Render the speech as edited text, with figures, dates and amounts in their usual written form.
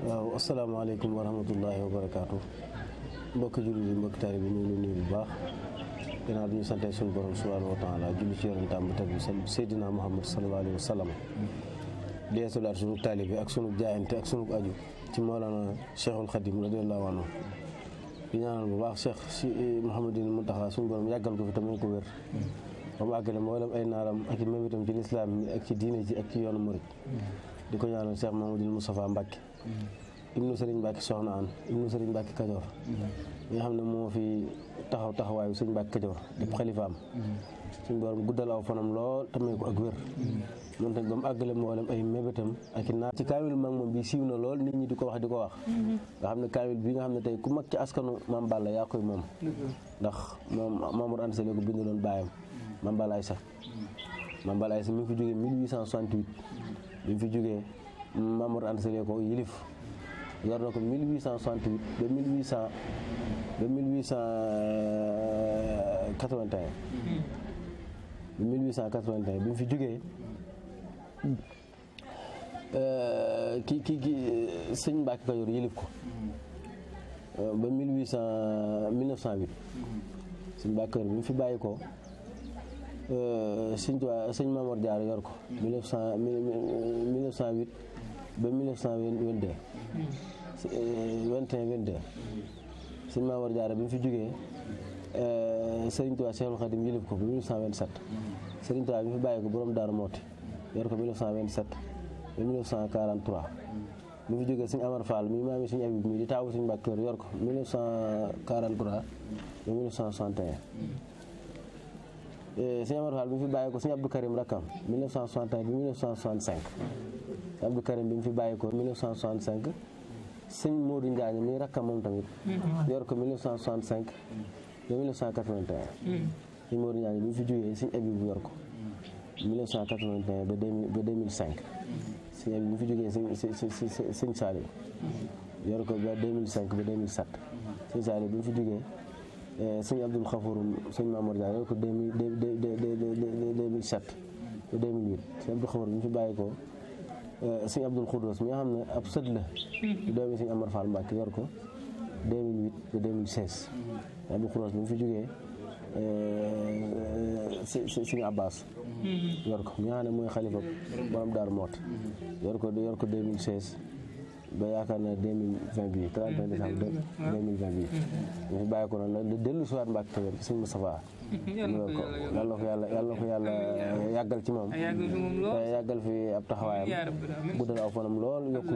waaw asalaamaaleykum wa rahmatullahi wa barakaatu mbokki jullit yi mbokki taalibe bi ñu ngi nuyu bu baax gannaaw bi ñu sante suñu borom subhaanahu wa taala julli ci yonentam bu tedd bi Seydina Muhammad sallallahu alayhi wa sallam di yeesalaat suñu taalibe ak suñu jaayante ak suñu aju ci Mawlana Cheikhul Khadim radiyallahu anhu di ñaanal bu baax Cheikh si Mouhamadine Mountakha suñu borom yàggal ko fi tamit ko wér ba mu àggale mboolem ay naaram ak i mébétam ci lislaam mi ak ci diine ji ak ci yoonu murid di ko ñaanal Cheikh Mamadou Moustapha Mbacke ibnu Serigne Mbacke Soxna An ibnu Serigne Mbacke Kajoor mi nga xam ne moo fi taxawaayu Serigne Mbacke Kajoor di xalifaam suñu borom guddal aw fanam lool tamit ko ak wér moom tamit ba mu àggale mboolem ay mébétam ak i naar ci kaamil mag moom bi siiw na lool nit ñi di ko wax nga xam ne kaamil bi nga xam ne tey ku mag ci askanu Maam Balla yaa koy moom ndax moom Mamour Anta Sali ko bindaloon baayam Maam Balla Aysa Maam Balla Aysa mi ngi fi jógee 1868 bi mu fi jógee Mamour Anta Sali ko yilif yor na ko 1868 ba 1881 bi mu fi jógee ki sëñ Mbacke Kajoor yilif ko ba 1908 sëñ Mbacke Kajoor bi mu fi bàyyi ko sëñ Mamour Diarra yor ko 1908 ba 1922 21-22 sëñ Mamour Diarra bi mu fi jógee Serigne Touba Cheikhul Khadim yilif ko ba 1927 Serigne Touba bi mu fi bàyyi ko borom Daaru Mooti yor ko 1927 ba 1943 bi mu fi jógee sëñ Amar Fall mi maami sëñ Abib mi di taawu sëñ Mbacke Kajoor yor ko 1943 ba 1961 sëñ Amar Fall bi mu fi bàyyi ko sëñ Abdou Karim rakkam 1961 ba 1965 Abdou Karim bi mu fi bàyyi ko 1965 sëñ Modou Njaañ mi rakkam moom tamit yor ko 1965 ba 1981 sëñ Modou Njaañ bi mu fi jógee sëñ Abib yor ko 1981 ba 2005 sëñ Abib bi mu fi jógee sëñ Saliou yor ko ba 2005 ba 2007 sëñ Saliou bi mu fi jógee sëñ Abdoul Khafour sëñ Mamour Diarra yor ko 2007 ba 2008 sëñ Abdoul Khafour bi mu fi bàyyi ko sëñ Abdoul Khoudous mi nga xam ne ab sët la doomi sëñ Amar Fall Mbacke yor ko 2008 ba 2016 sëñ Abdoul Khoudous bi mu fi jógee sëñ Abbas yor ko mi nga xam ne mooy xalifa borom Daaru Mooti yor ko 2016 ba yaakaar na 2020 bi 31 décembre 2020 bi ñu fi bàyyi ko noonu la dellu si waat Mbacke Kajoor ci sëñ Moustapha yàlla na ko yàlla yàggal ci moom te yàggal fi ab taxawaayam guddal aw fanam lool yokku